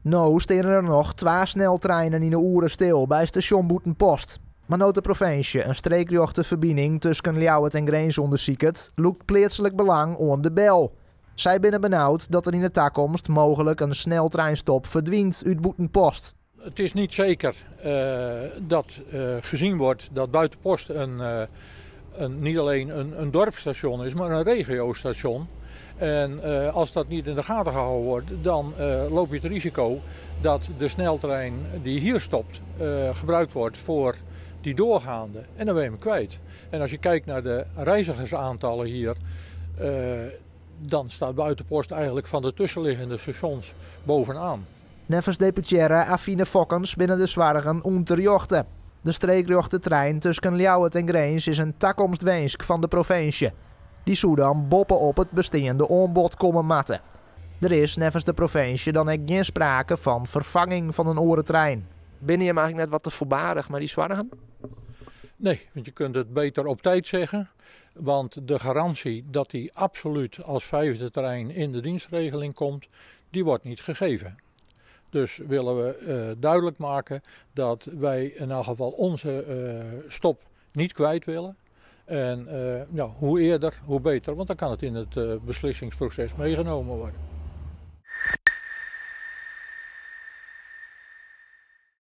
No steane der noch twa sneltreinen yn 'e oere stil by stasjon Bûtenpost. Mar no't de provinsje in streekrjochte ferbining tusken Ljouwert en Grins ûndersiket, lûkt Pleatslik Belang oan de bel. Sy binne benaud dat der yn 'e takomst mooglik in sneltreinstop ferdwynt út Bûtenpost. Het is niet zeker dat gezien wordt dat Buitenpost een, niet alleen een dorpsstation is, maar een regiostation. En als dat niet in de gaten gehouden wordt, dan loop je het risico dat de sneltrein die hier stopt gebruikt wordt voor die doorgaande. En dan ben je hem kwijt. En als je kijkt naar de reizigersaantallen hier, dan staat Buitenpost eigenlijk van de tussenliggende stations bovenaan. Neffens deputearre Avine Fokkens binne de soargen ûnterjochte. De streekrjochte trein tusken Ljouwert en Grins is in takomstwinsk fan de provinsje. Dy soe dan boppe-op it besteande oanbod komme moatte. Der is neffens de provinsje dan ek gjin sprake fan ferfanging fan in oare trein. Binne jim eigentlik net wat te foarbarich mei dy soargen? Nee, want je kunt het beter op tijd zeggen. Want de garantie dat die absoluut als vijfde trein in de dienstregeling komt, die wordt niet gegeven. Dus willen we duidelijk maken dat wij in elk geval onze stop niet kwijt willen. En ja, hoe eerder, hoe beter, want dan kan het in het beslissingsproces meegenomen worden.